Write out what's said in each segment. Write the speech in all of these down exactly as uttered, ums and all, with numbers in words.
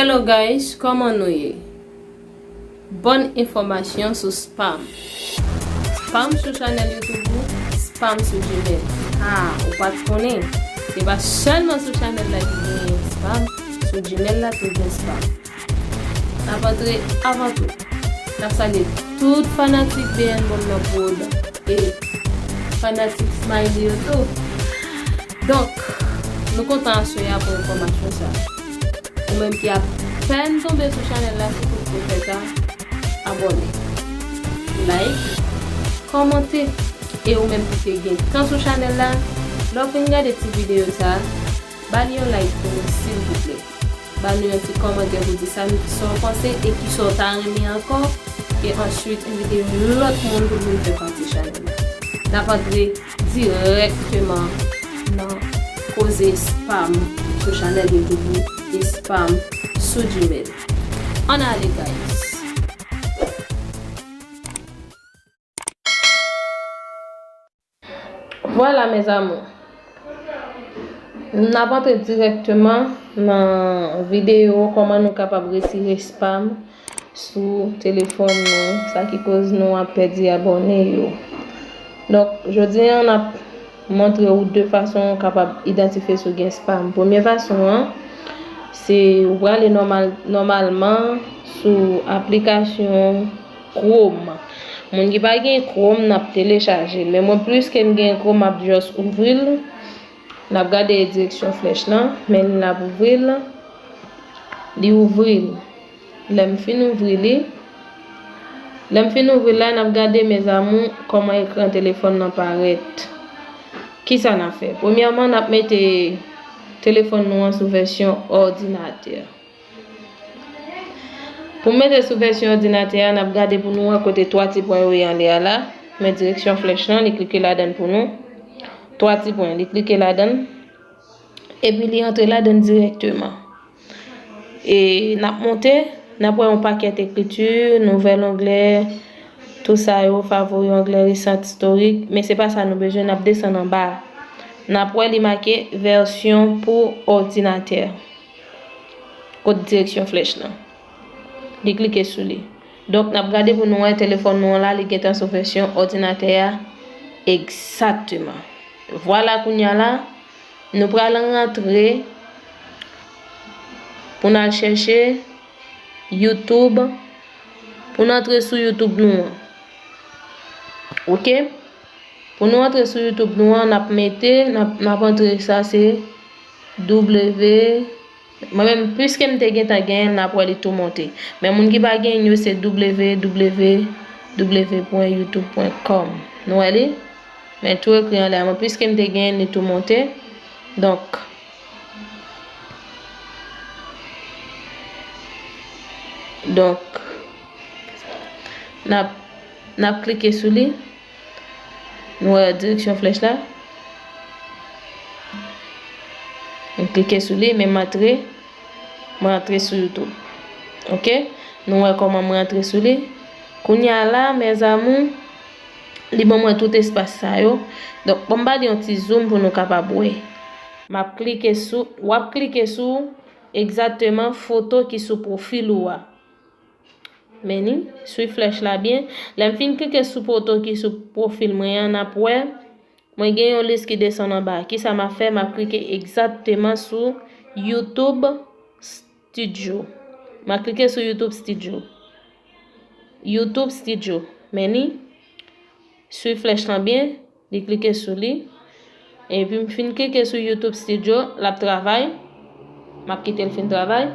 Hello guys, kòman nou ye? Bòn enfòmasyon sou spam. Spam sou chanèl YouTube ou, spam sou Gmail. Ah, ou pa t konnen? Se pa sèlman sou chanèl la ki genyen spam, sou Gmail la tou gen spam. N ap antre avan tou. N ap salye tout fanatik B N Bòm nan Prod e fanatik Smiley yo tou. Donk, nou kontan aswè a pou enfòmasyon sa. Ou menm ki apèn tonbe sou chanèl la, si w potko fè sa, abòne, like, kòmante. E ou menm ki te gen tan sou chanèl la, lè w fin gade ti videyo sa, ba li yon like pou nou, silvouplè. Ba nou yon ti kòmantè pou di sa, sa w panse e kisa w ta renmen ankò. E answit, envite yon lòt moun pou vin fè pati chanèl la. N ap antre dirèkteman nan koze spam sou chanèl YouTube ou e spam sou Gmail. Ann ale, guys. Vwala, mes amours. N ap antre dirèkteman nan videyo kòman nou kapab retire spam sou telefòn nou, sa ki koz nou ap pèdi abòne yo. Donk, jodi a, n ap montre w de fason w kapab idantifye si w gen spam. Premye fason an, se ou prale nòmal, nòmalman sou aplikasyon Chrome. Moun ki pa gen Chrome, n ap telechaje l. Men mwen, piske m gen Chrome, m ap just ouvri l. N ap gade direksyon flèch lan, men l ap ouvri l. Li ouvri l. Lè m fin ouvri li, lè m fin ouvri l la, n ap gade, mes amours, kòman ekran telefòn nan parèt. Kisa n ap fè? Premyèman, n ap mete telefòn nou an sou vèsyon òdinatè. Pou mete sou vèsyon òdinatè a, n ap gade pou nou wè kote twa ti pwen yo ye anlè a la. Men direksyon flèch lan, li klike ladan l pou nou. Twa ti pwen, li klike ladan l. Epi li antre ladan l dirèkteman. E n ap monte, n ap wè yon pakèt ekriti, nouvèl onglè, tou sa yo, favori, onglè, resant, istorik, men se pa sa nou bezwen, n ap desann anba. N ap wè li make vèsyon pou òdinatè. Kot direksyon flèch lan? Li klike sou li. Donk, n ap gade pou nou wè telefòn nou an la, li gentan sou vèsyon òdinatè a egzakteman. Vwala, kounye a la, nou pral rantre pou n al chèche YouTube, pou n antre sou YouTube nou an. Oke? Pou nou antre sou YouTube nou an, n ap mete, n ap, n ap antre sa, se W, mwen menm, piske m te gentan genyen l, n ap wè li tou monte. Men moun ki pa genyen yo, se W W W pwen youtube pwen com. Nou wè li? Men tou ekri anlè a. Mwen, piske m te genyen l, li tou monte. Donk, donk, n ap, n ap klike sou li. Nou wè direksyon flèch la. M klike sou li, men m antre. Mwen antre sou YouTube. Oke? Nou wè kòman mwen antre sou li. Kounye a la, mes amours, li ban mwen tout espas sa yo. Donk, ban m ba li yon ti zoom pou nou kapab wè. M ap klike sou, w ap klike sou egzakteman foto ki sou pwofil ou a. Men ni, swiv flèch la byen. Lè m fin klike sou foto ki sou pwofil mwen an, n ap wè, mwen gen yon lis ki desann anba. Kisa m ap fè? M ap klike egzakteman sou YouTube Studio. M ap klike sou YouTube Studio. YouTube Studio. Men ni, swiv flèch lan byen. Li klike sou li. Epi m fin klike sou YouTube Studio, l ap travay. M ap kite l fin travay.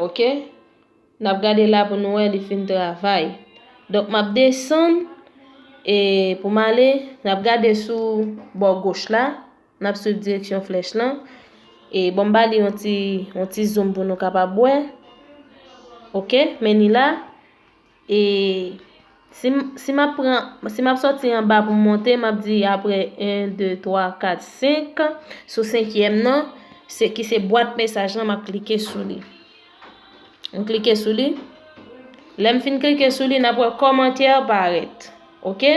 Oke. N ap gade la pou nou wè li fin travay. Donk, m ap desann, e pou m ale, n ap gade sou bò goch la. N ap swiv direksyon flèch lan. E bon, m ba li yon ti, yon ti zoom pou nou kapab wè. Oke, men ni la. E si m, si m ap pran, si m ap sòti anba pou m monte, m ap di apre en, de, twa, kat, senk. Sou senkyèm nan, se ki se bwat mesaj lan, m ap klike sou li. M klike sou li. Lè m fin klike sou li, n ap wè kòmantè parèt. Oke?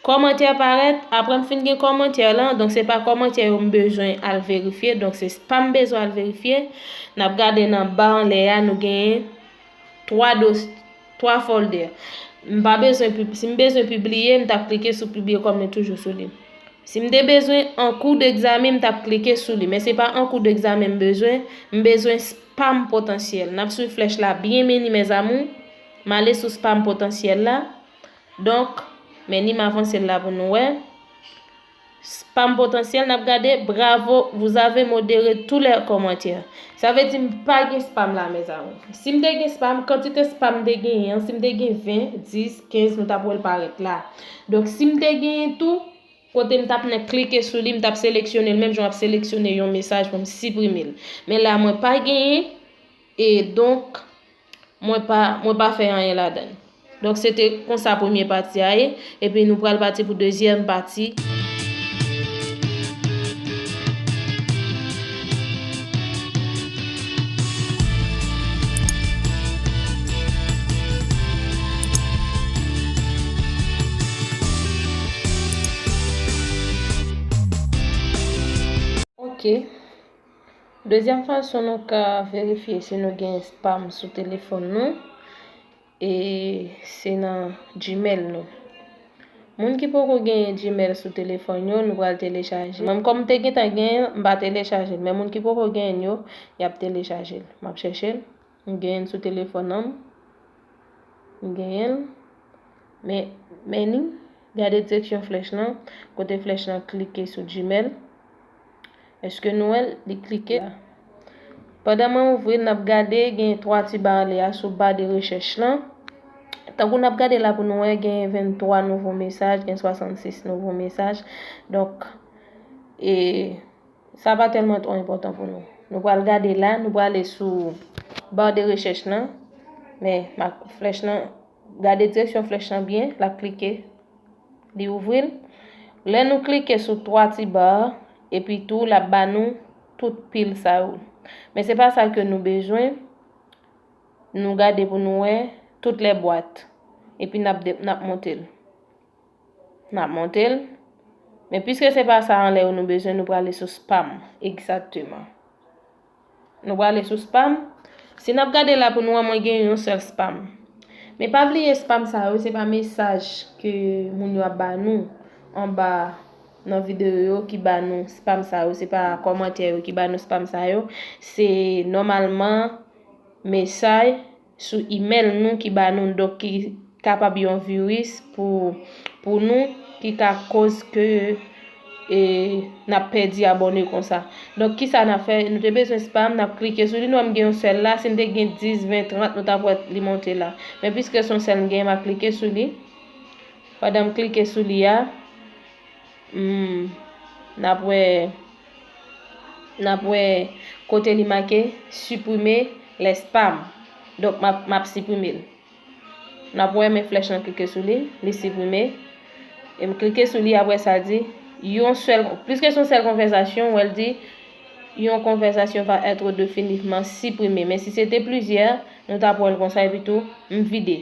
Kòmantè parèt, apre m fin gen kòmantè lan, donk se pa kòmantè yo m bezwen al verifye, donk se spam m bezwen al verifye. N ap gade nan ba anlè a, nou genyen twa dos, twa folder. M pa bezwen pib-, si m bezwen pibliye, m t ap klike sou pibliye kòm li toujou sou li. Si m te bezwen an kou degzamen, m t ap klike sou li. Men se pa an kou degzamen m bezwen, m bezwen spam potansyèl. N ap swiv flèch la byen, men ni mes amours. M ale sou spam potansyèl la. Donk, men ni m avanse l la pou nou wè. Spam potansyèl, n ap gade, bravo, vous avez modéré tous les commentaires. Sa vle di m pa gen spam la, mes amours. Si m te gen spam, kantite spam m te genyen an, si m te gen ven, dis, kenz, nou t ap wè l parèt la. Donk, si m te genyen tou, kote m t ap nan klike sou li, m t ap seleksyone l, menm jan w ap seleksyone yon mesaj pou m siprime l. Men la, mwen pa genyen, e donk, mwen pa, mwen pa fè anyen ladan l. Donk, se te konsa premye pati a ye, epi nou pral pati pou dezyèm pati. Ok. Dezyèm fason nou ka verifye si nou gen spam sou telefòn nou, e se nan Gmail nou. Moun ki poko genyen Gmail sou telefòn yo, nou pral telechaje. Menm kòm m te gentan genyen l, m pa telechaje l. Men moun ki poko genyen l yo, y ap telechaje l. M ap chèche l. M genyen l sou telefòn nan m. M genyen l. Men, men ni, gade direksyon flèch lan. Kote flèch lan klike sou Gmail. Èske nou wè l? Li klike la. Pandan mwen ouvri l, n ap gade, gen twa ti ba anlè a sou ba de rechèch lan. Tankou n ap gade la pou nou wè, gen venntwa nouvo mesaj, gen swasannsis nouvo mesaj. Donk, e, sa pa tèlman twò enpòtan pou nou. Nou pral gade la, nou prale sou ba de rechèch lan. Men, m ap flèch lan, gade direksyon flèch lan byen, l ap klike. Li ouvri l. Lè nou klike sou twa ti ba, epi tou l ap ba nou tout pil sa yo. Men se pa sa ke nou bezwen. Nou gade pou nou wè toutes les boîtes. Epi n ap de-, n ap monte l. N ap monte l. Men piske se pa sa anlè yo nou bezwen, nou prale sou spam. Egzakteman. Nou prale sou spam. Si n ap gade la pou nou wè, mwen gen yon sèl spam. Men pa bliye spam sa yo, se pa mesaj ke moun yo ap ba nou anba nan videyo yo ki ba nou spam sa yo, se pa kòmantè yo ki ba nou spam sa yo. Se nòmalman mesaj sou imèl nou ki ba nou, donk ki kapab yon viris pou, pou nou, ki ka koz ke, e, n ap pèdi abòne konsa. Donk, kisa n ap fè? Nou te bezwen spam, n ap klike sou li, nou wè m gen yon sèl la, si n te gen dis, ven, trant, nou t ap wè li monte la. Men piske se yon sèl m gen, m ap klike sou li. Pandan m klike sou li a, hmm, n ap wè, n ap wè kote li make supprimer les spams. Donk, m ap, m ap siprime l. N ap wè men flèch lan klike sou li, li siprime. E m klike sou li, apre sa l di, yon sèl, piske se yon sèl konvèsasyon, wè l di, yon conversation va être définitivement supprimée. Men si se te plizyè, nou t ap wè l konsa, epi tou, m vide.